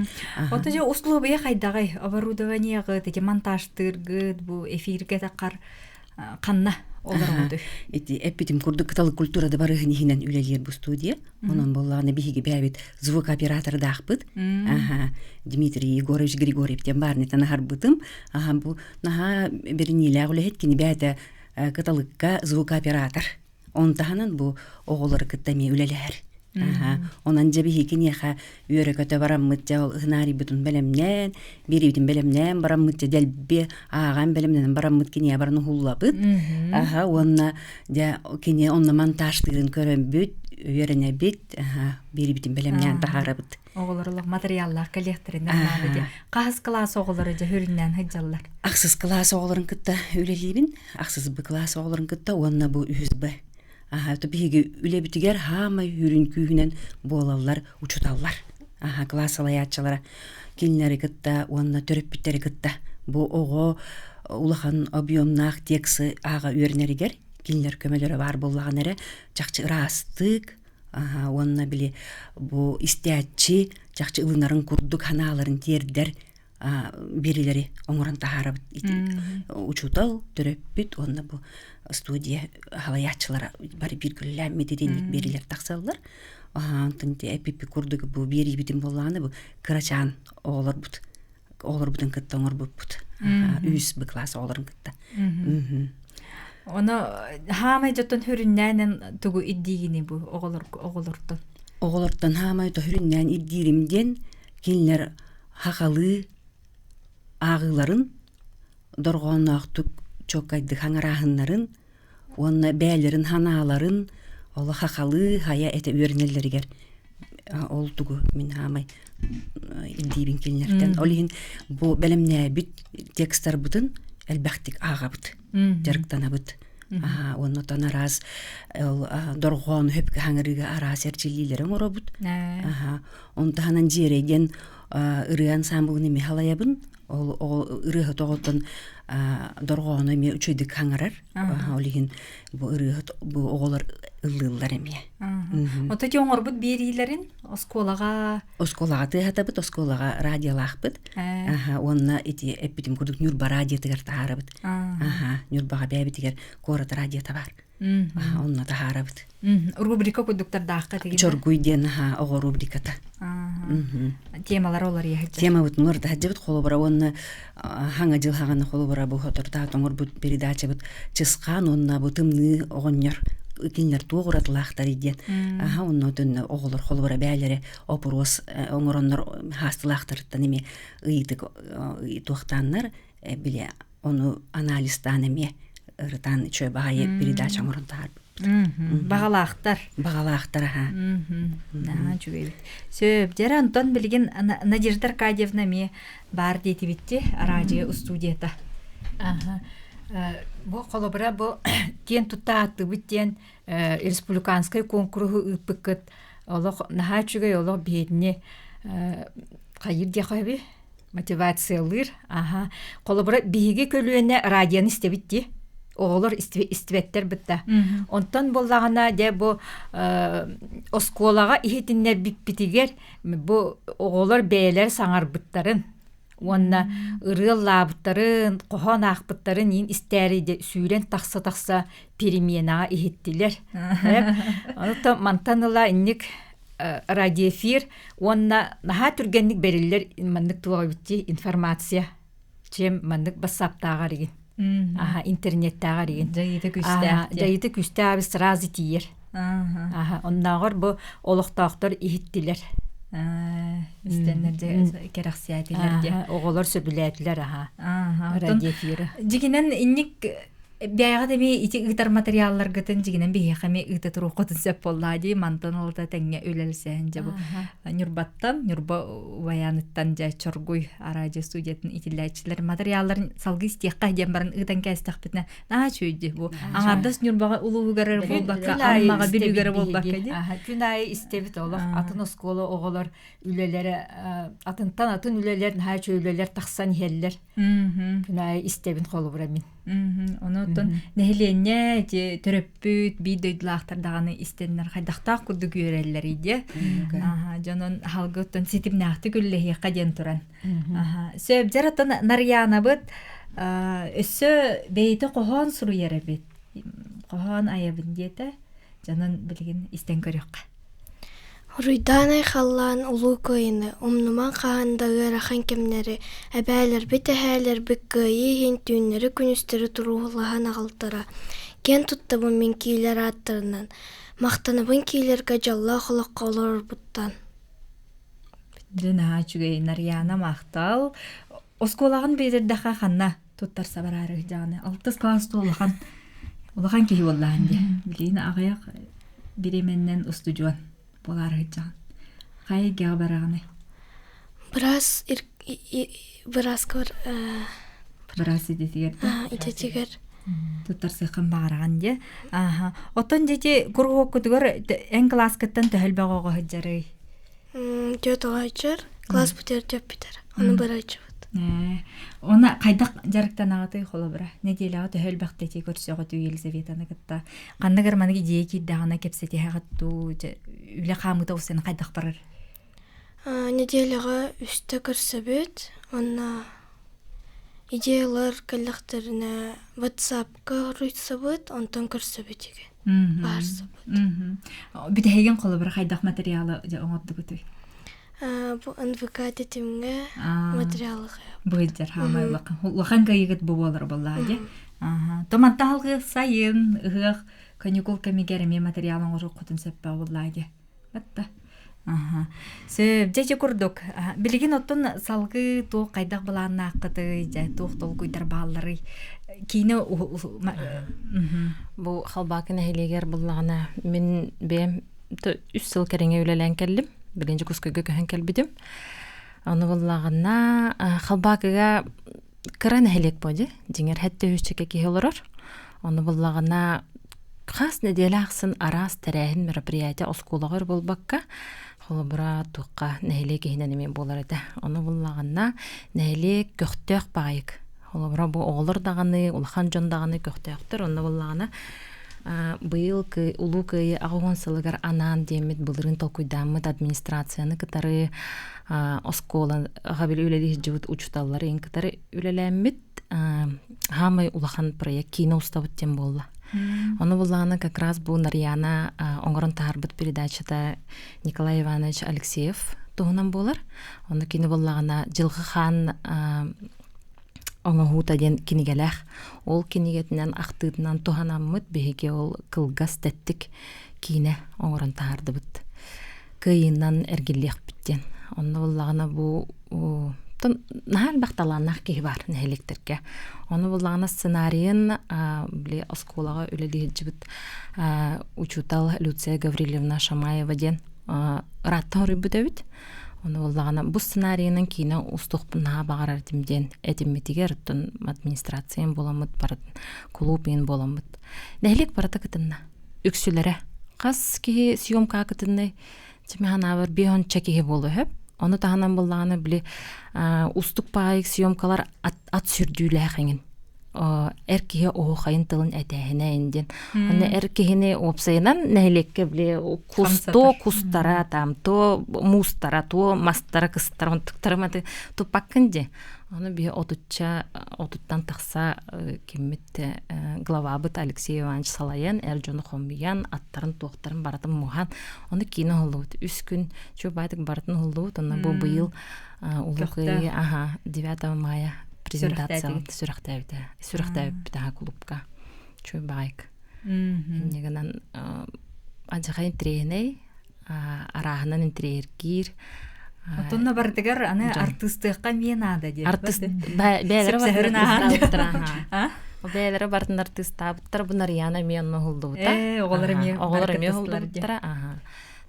Ото дьэ условия хайдаҕый? Оборудованиеҕыт, ити монтажтыыргыт, бу эфиргэ таххар ханна олороҕутуй? Ити эппитим курдук кыталык культурада барыһын иһинэн үлэлиир бу студия. Онон буоллаҕына биһиги бэйэбит звукооператордаахпыт. Аха, Дмитрий Егорович Григорьев диэн баарнытан аһарбытым. Аха, бу наһаа бэриниилээх үлэһит кини бэйэтэ кыталыкка звукооператор. Он таһынан бу оҕолору кытта эмиэ үлэлэһэр. Аха, онон дьэ биһиги киниэхэ үөрэ-көтө бараммыт дьэ ол ыһынаарыйбытын бэлэмнээн, биэриибитин бэлэмнээн бараммыт дьэ дэлби ааҕан бэлэмнэнэн бараммыт киниэ баран уһуллабыт. Аха, уонна дьэ кини онно монтажтыырын көрөммүт, үөрэнэбит, аха, биэриибитин бэлэмнээн таһаарабыт. Оҕолор олох материаллаах кэлиэхтэрин наада дии. Хаһыс кылаас оҕолоро дьэ хүрүннээн сылдьаллар? Ахсыс кылаас оҕолорун кытта үлэлиибин. Ахсыс Б кылаас оҕолорун кытта уонна бу үһүс Б. Аха, то биһиги үлэбитигэр хаамай хүрүн күүһүнэн буолаллар учууталлар. Аха, кылаас салайааччылара кинилэри кытта уонна төрөппүттэри кытта бу оҕо улахан объемнаах тексы ааҕа үөрэнэригэр кинилэр көмөлөрө баар буоллаҕына эрэ чахчы ыраастык уонна били бу истээччи чахчы ылынарын курдук санааларын тиэрдэр биэриилэри оҥорон таһаарабыт учуутал төрөппүт уонна бу студия салайааччылара бары бииргэ үлэлээммит итинник биэриилэр тахсаллар онтон эппиппит курдук бу биэриибитин буоллаҕына бу кырачаан оҕолорбут оҕолорбутун кытта оҥорбуппут үс б класс оҕолорун кытта Оно хаамай дьоттон хүрүннээнэн тугу ирдиигини бу оҕолор оҕолортон оҕолортон хаамай хүрүннээн ирдиирим диэн кинилэр хахалыы ааҕыыларын дорҕоонноохтук чуоккайдык хаҥарааһыннарын уонна бэйэлэрин ханааларын олох хахалыы хайа этэ үөрэнэллэригэр ол тугу мин хаамай ирдиибин кинилэртэн ол иһин бу бэлэмнээбит текстарбытын элбэхтик ааҕабыт дьарыктанабыт уонна оттон араас дорҕоон хөпкө хаҥырыыга араас эрчиллиилэри оҥоробут он таһынан дьиэрэй диэн ырыа ансамблын эмиэ халайабын ол ырыаһыт оҕоттон дорҕоону эмиэ үчүгэйдик хаҥарар ол иһин бу ырыаһыт бу оҕолор ыллыыллар эмиэ Ото ти оҥорбут биэриилэрин оскуолаҕа оскуолаҕа тыаһатабыт оскуолаҕа радиолаахпыт уонна ити эппитим курдук Ньурба радиотыгар таһаарабыт Ньурбаҕа бэйэбитигэр куорат радиота баар онно таһаарабыт рубрика курдуктардаахха тигин Чоргуй диэн оҕо рубриката темалар олар иһэччэ темабытын уларыта сылдьабыт холобура уонна хаҥа дьыл хаҕана холобура бу соторутаат оҥорбут передачабыт Чысхаан уонна бу тымныы оҕонньор кинилэр туох уратылаахтарый диэн аха онно төннө оҕолор холобура бээлэрэ опрос оҥороннор хаастылаахтарыттан эмиэ ыйытык туохтааннар били ону анализтаан эмиэ ырытаан үчүгэй баҕайы передача оҥорон таһаарбыппыт. Баҕалаахтар. Баҕалаахтар аха. Наһаа үчүгэй эбит. Сөп. Дьэ Антон билигин Надежда Аркадьевна эмиэ баар диэтибитти араадьыйа устуудьуйата. Аха. Бу холобура бу киэн тутта ааттыыбыт диэн республиканскай куонкуруһу ыыппыккыт олох наһаа үчүгэй олох биһиэтини хайыыр диэхэ үһү? Мотивациялыыр. Аха. Холобура, биһиги көлүөнэ радионы истэбит дии. Оҕолор истибэттэр бытта. Онтон буоллаҕына, дьэ бу оскуолаҕа иһитиннэрбиппитигэр бу оҕолор бэйэлэр саҥарбыттарын уонна ырыаллаабыттарын, хоһоон аахпыттарын иин истээри сүүрэн тахса-тахса переменаҕа иһиттилэр. Онон мантан ыла инник радиоэфир уонна наһаа түргэнник бэриллэр маннык туох эбит информация чем маннык бассааптааҕар игин аха интернеттааҕар игин дьайыыта күүстээх дьайыыта күүстээх сразу тиийэр аха оннооҕор бу олохтоохтор иһиттилэр истэннэр кэрэхсээтилэр диэ оҕолор сөбүлээтилэр аха радиоэфиры дьигинэн инник Бэйэҕит эмиэ ити ыытар материалларгытын дьигинэн биһиэхэ эмиэ ыыта туруоххутун сөп буоллаа дии мантан ылата тэҥҥэ үлэлсэһэн дьэ бу Ньурбаттан Ньурба Убайааныттан дьэ Чоргуй араадьыйа студиятын итиллээччилэр материалларын салгыы истиэххэ диэн баран ыытан кээстэхпитинэ наһаа үчүгэй бу аҥаардас Ньурбаҕа улууһугар буолбакка Аммаҕа Бүлүүгэр буолбакка дии күн аайы истэбит олох атын оскуола оҕолор үлэлэрэ атынтан атын үлэлэр наһаа үчүгэй үлэлэр тахсан иһэллэр Күн аайы истэбин холобура мин. Ону оттон нэһилиэнньэ ити төрөппүт биир дойдулаахтар даҕаны истэннэр хайдахтаах курдук үөрэллэр дии. Дьонун аһалгы оттон ситимнээхтик үллэһиэххэ диэн туран. Сөп дьэр оттон Нарьянабыт өссө бэйэтэ хоһоон суруйар эбит. Хоһоон айабын диэтэ. Дьонун билигин истэн көрүөххэ. Уруйдаан айхаллаан Улуу Кыайыыны, умнумаҥ хаһан да ыарахан кэмнэри, эбээлэрбит, эһээлэрбит кыайыы иһин түүннэри-күнүстэри туруулаһан аҕалтара. Киэн туттабын мин киилэр ааттарынан, махтанабын киилэргэ дьоллоох олоххо олорорбуттан. Дьэ наһаа үчүгэй Нарьяна махтал. Оскуолаҕын биэрэрдэххэ ханна туттарса бараары дьаҕаны алтыс класс улахан улахан киһи буоллаҕын дии билигин аҕыйах бириэмэннэн устудьуон буолаары сылдьаҕын хайа эйгэҕэ бараҕыный Быраас бырааска быраас идэтигэр идэтигэр туттарсыаххын баҕараҕын дии ааха оттон дьити куруһуоккутугар эн кылааскыттан төһө элбэх оҕо сылдьарый Дьэ тоҕооччор класс бүтэр бүтэр ону барааччыбыт. Она хайдах дьарыктанаҕытый холобура нэдиэлэҕэ төһө элбэхтэ ити көрсөҕүтүй Елизаветаны кытта ханнык эрэ маннык идея киирдэҕинэ кэпсэтиһэҕит дуу үлэ хаамыыта устан хайдах барар Нэдиэлэҕэ үстэ көрсөбүт уонна идеялар кэллэхтэринэ WhatsApp-ка суруйсабыт онтон көрсөбүт игэ баарсабыт. Бүтэһигин холобура хайдах материалы оҥордугутуй? Бу НВК тэтимҥэ материалы Быйдьар хаамай улахан улахан кыайыгыт бу буолар буоллаа дии. Томанта халгы сайын ыһыах каникул кэмигэр эмиэ материал оҥоруоххутун сөппө буоллаа дии. Батта. Аха. Сөп, дьэ ити курдук. Билигин оттон салгыы туох хайдах былааннааххытый, дьэ туох толкуйдар баалларый? Киинэ Бу Халбаакы нэһилиэгэр буллаҕына мин бэйэм үс сыл кэриҥэ үлэлээн кэллим. Билигин Дьокуускайга көһөн кэлбитим. Ону буллаҕына Халбаакыга кыра нэһилиэк буо дии. Дьиҥэр сэттэ үһүччэкэ киһи олорор. Ону буллаҕына хас нэдиэлэ ахсын араас тэрээһин мероприятие оскуолаҕа эрэ буолбакка, холобура туохха нэһилиэк иһинэн эмиэ буолар этэ. Ону буллаҕына нэһилиэк көхтөөх баҕайык. Холобура бу оҕолор даҕаны, улахан дьон даҕаны көхтөөхтөр. Онно буллаҕына быйыл Улуу Кыайыы 80 сылыгар анаан диэммит былырыын толкуйдааммыт администрацияны кытары оскуолаҕа били үлэлии сылдьыбыт учууталлары кытары үлэлээммит хаамай улахан проект киинэ устабыт диэн буолла. Ону буллаҕына как раз бу Нарьяна оҥорон таһаарбыт передачата Николай Иванович Алексеев туһунан буолар. Ону кини буллаҕына Дьылҕа Хаан оҥоһуута диэн кинигэлээх. Ол кинигэтинэн ахтыытынан туһанаммыт биһиги ол кылгас тэттик киинэ оҥорон таһаардыбыт. Кыайыынан эргиллиэхпит диэн. Онно буллаҕына бу наһаа элбэх талааннаах киһи баар нэһилиэктэргэ. Ону буллаҕына сценарийын били оскуолаҕа үлэлии сылдьыбыт учуутал Люция Гаврильевна Шамаева диэн ыраатта хоруйбут эбит. Ону буоллаҕына бу сценарийынан киинэ устуохпун наһаа баҕарар этим диэн этиммитигэр оттон администрациям буоламмыт барытын кулууп иһин буоламмыт нэһилиэк барыта кытынна үксүлэрэ хас киһи съемкаҕа кытыннай чимэ санаабар биэс уонча киһи буолуо сөп. Ону таһынан буллаҕына били устук паайык съемкалар ат сүрдүүлээх эҥин эр киһи оһуохайын тылын этээһинэ диэн. Онно эр киһини уопсайынан нэһилиэккэ били кусто кустара там то муустара то мастара кыстара онтуктара маты туппаккын дии. Ону биһи отучча отуттан тахса киммит главабыт Алексей Иванович салайан эр дьону хомуйан аттарын туохтарын барытын муһан ону киинэ оһоллубут үс күн чуубаатык барытын оһоллубут онно бу быйыл Улуу Кыайыы аха 9 мая презентация сүрэхтээбитэ сүрэхтээбиппит аха клубка чуубаайк инньэ гынан адьаха интириэһинэй арааһынан интириэһиргиир Отонно барытыгар аны артыыстыахха эмиэ наада диэн. Артыст бэйэлэрэ барытын бэйэлэрэ барытын артыыстаабыттар бу Нарьяна эмиэ онно уһуллубута. Э, оҕолор эмиэ оҕолор эмиэ уһуллубуттара. Аха.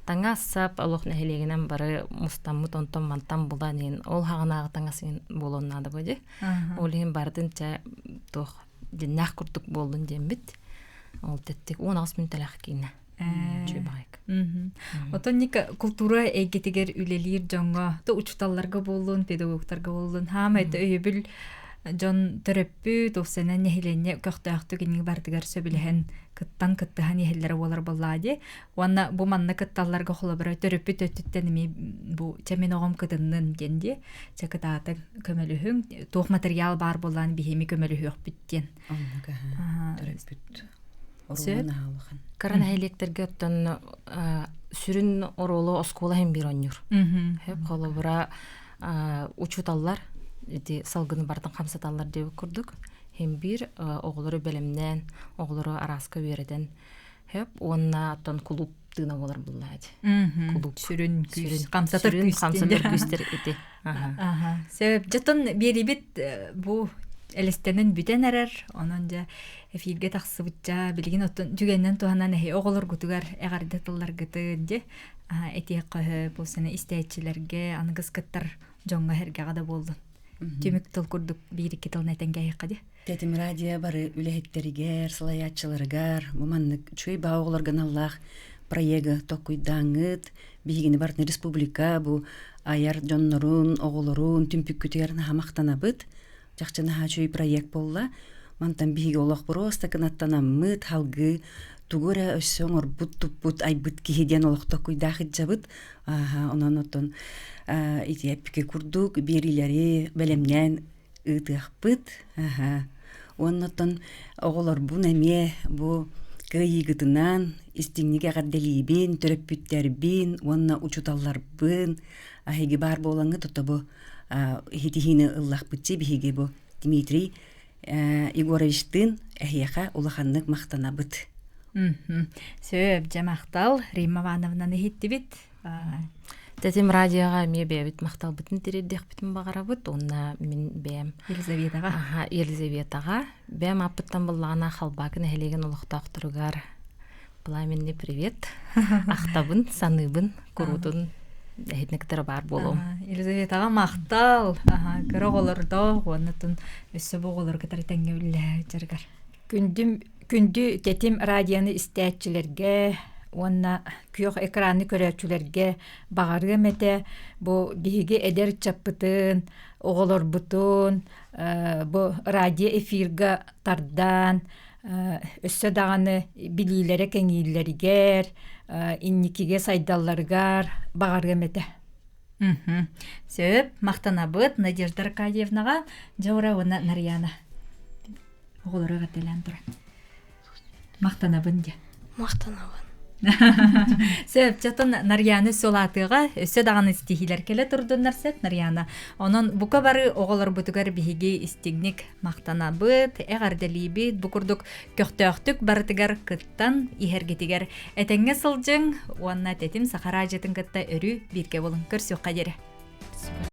Таҥас сап олох нэһилиэгинэн бары мустаммыт онтон мантан булан иһин ол хаҕынааҕы таҥас иһин буолуон наада бу дии. Ол иһин барытын чэ туох дьиннээх курдук буоллун диэммит. Ол тэттик 18 мүнтэлээх киинэ. Чуйбаҕайык. Отон Ника култуура эйгэтигэр үлэлиир дьоҥҥо, то учууталларга буоллун, педагогтарга буоллун, хаамай өйөбүл дьон төрөппүт, уопсайынан нэһилиэнньэ көхтөөхтүк инники барытыгар сөбүлэһэн кыттан кыттыһан иһэллэрэ буолар буоллаа дии. Уонна бу манна кытталларга холобура төрөппүт өттүттэн эмиэ бу чэ мин оҕом кытыннын диэн дии. Чэ кытаатыҥ көмөлөһүҥ, туох материал баар буоллаан биһиэми көмөлөһүөхпүт диэн. Оннук төрөппүт оруолу наһаа улахан. Кыра нэһилиэктэргэ оттон сүрүн оруолу оскуола иһин биир оонньуур. Холобура учууталлар ити салгыны барытын хамсаталлар диэбит курдук иһин биир оҕолору бэлэмнээн, оҕолору арааска үөрэтэн хөп уонна оттон кулууп тыына буолар буллаати. Кулууп сүрүн күүс, хамсатар күүс хамсатар күүстэр ити. Аха. Сөп. Дьотон биэрибит бу элестэнэн бүтэн эрэр. Онон дьэ эфиргэ тахсыбытча билигин оттон түгэннэн туһанан эһи оҕолоргутугар эҕэрдэ тылларгытын дьэ этиэх көһө бу сана истээччилэргэ аныгыс кыттар дьоҥҥо эргэҕэ да буоллун. Түмүк тыл курдук биир-икки тылын этэн кээһиэххэ дии. Тэтим радио бары үлэһиттэригэр, салайааччыларыгар бу маннык үчүгэй баа оҕолорго аналлаах проегы токкуйдааҥҥыт, биһигини барытын республика бу айар дьоннорун, оҕолорун түмпүккүтүгэр наһаа махтанабыт. Чахчы наһаа үчүгэй проект буолла. Мантан биһиги олох просто кынаттанаммыт, халгыы тугу эрэ өссө оҥорбут, туппут, айбыт киһи диэн олох токкуйдаах илдьэбит. Онон оттон ити эппики курдук биэриилэри бэлэмнээн ыытыахпыт. Уонна оттон оҕолорбун эмиэ бу кыайыыгытынан истиҥник эҕэрдэлиибин, төрөппүттэрбин уонна учууталларбын аһиги баар буолаҥҥыт ото бу иһитиһиини ыллахпытчы биһиги бу Дмитрий Егоровичтыын эһиэхэ улаханнык махтанабыт. Сөп, дьэ махтал Римма Ивановнаны иһиттибит. Тэтим радиоҕа эмиэ бэйэбит махталбытын тириэрдиэхпитин баҕарабыт уонна мин бэйэм Елизаветаҕа аха Елизаветаҕа бэйэм ааппыттан буллаҕына Халбаакы нэһилиэгин олохтоохторугар пламенный привет ахтабын саныыбын куруутун эһитинниктэр баар буолуом Елизаветаҕа махтал кыра оҕолордоох уонна өссө бу оҕолору кытары тэҥҥэ үлэлэһэ дьарыгар Күндүм күндү тэтим радионы истээччилэргэ уонна күөх экраны көрөөччүлэргэ баҕарыам этэ бу биһиги эдэр ыччаппытын, оҕолорбутун бу радио эфирга тардан өссө даҕаны билиилэрэ кэҥииллэригэр, инникигэ сайдалларыгар баҕарыам этэ. Сөп, махтанабыт Надежда Аркадьевнаҕа, Дьаура уонна Нарьяна. Оҕолору эҕэрдэлээн туран. Махтанабын диэ. Махтанабын. Сөп, чотон Нарьяны сулаатыаҕа өссө даҕаны истиһиилэр кэлэ турдуннар сөп Нарьяна. Онон бука бары оҕолорбутугар биһиги истиҥник махтанабыт, эҕэрдэлиибит, бу курдук көхтөөхтүк барытыгар кыттан иһэргитигэр этэҥҥэ сылдьыҥ уонна тэтим саха араадьыйатын кытта өрүү бииргэ буолуҥ. Көрсүөххэ диэри.